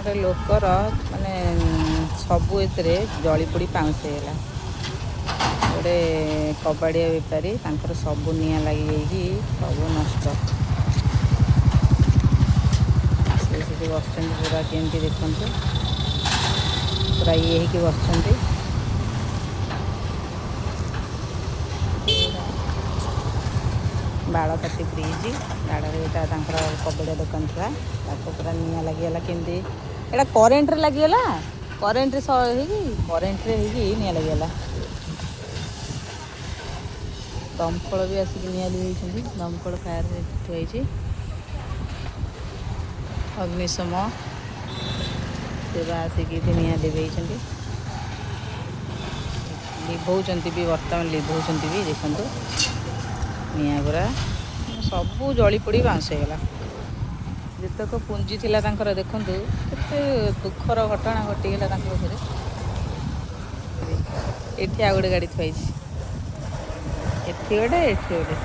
ଗୋଟେ ଲୋକର ମାନେ ସବୁ ଏଥିରେ ଜଳି ପୋଡ଼ି ପାଉଁଶ ହେଇଗଲା। ଗୋଟେ କବାଡ଼ିଆ ବେପାରୀ, ତାଙ୍କର ସବୁ ନିଆଁ ଲାଗିଯାଇକି ସବୁ ନଷ୍ଟ। ସେ ସେଠି ବସିଛନ୍ତି ପୁରା କେମିତି ଦେଖନ୍ତୁ, ପୁରା ଇଏ ହେଇକି ବସିଛନ୍ତି। ବାଳକାଟି ବ୍ରିଜ୍ ଗାଡ଼ରେ ଏଇଟା ତାଙ୍କର କବାଡ଼ିଆ ଦୋକାନ ଥିଲା, ତାକୁ ପୁରା ନିଆଁ ଲାଗିଗଲା। କେମିତି ଏଇଟା କରେଣ୍ଟରେ ଲାଗିଗଲା, କରେଣ୍ଟରେ ହେଇକି, କରେଣ୍ଟରେ ହେଇକି ନିଆଁ ଲାଗିଗଲା। ଦମକଳ ବି ଆସିକି ନିଆଁ ଲିଭେଇଛନ୍ତି। ଦମକଳ ଫାୟାର ଥୁଆ ହେଇଛି, ଅଗ୍ନିଶମ ସେବା ଆସିକି ଏଠି ନିଆଁ ଲିଭେଇଛନ୍ତି, ଲିଭଉଛନ୍ତି ବି, ବର୍ତ୍ତମାନ ଲିଭଉଛନ୍ତି ବି। ଦେଖନ୍ତୁ ନିଆଁ ପୁରା ସବୁ ଜଳି ପୋଡ଼ି ବାଉଁଶ ହେଇଗଲା। ଯେତକ ପୁଞ୍ଜି ଥିଲା ତାଙ୍କର, ଦେଖନ୍ତୁ କେତେ ଦୁଃଖର ଘଟଣା ଘଟିଗଲା ତାଙ୍କ ପାଖରେ। ଏଠି ଆଉ ଗୋଟେ ଗାଡ଼ି ଥୁଆ ହେଇଛି, ଏଠି ଗୋଟେ, ଏଠି ଗୋଟେ।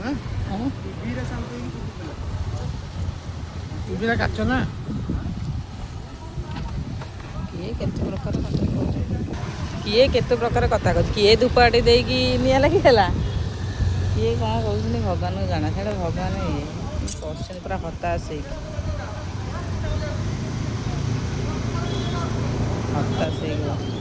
ହଁ? ଟିଭିରେ କାଚ ନା। କିଏ କେତେ ପ୍ରକାର କଥା କହୁଛି, କିଏ କେତେ ପ୍ରକାର କଥା କହୁଛି, କିଏ ଧୂପକାଠି ଦେଇକି ନିଆଁ ଲାଗିଗଲା, କିଏ କ'ଣ କହୁଛନ୍ତି ଭଗବାନଙ୍କୁ ଜଣା। ସେଇଟା ଭଗବାନ ଇଏ ବସିଛନ୍ତି ପୁରା ହତାଶ ହେଇକି, ହତାଶ ହେଇକି ବସିଛନ୍ତି।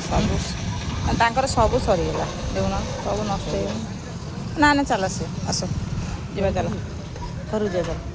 ସବୁ ତାଙ୍କର ସବୁ ସରିଗଲା, ଦେଖୁନ ସବୁ ନଷ୍ଟ ହେଇଗଲା। ନା ନା, ଚାଲ, ସେ ଆସ, ଯିବା, ଚାଲ ଘରକୁ ଯିବା, ଚାଲ।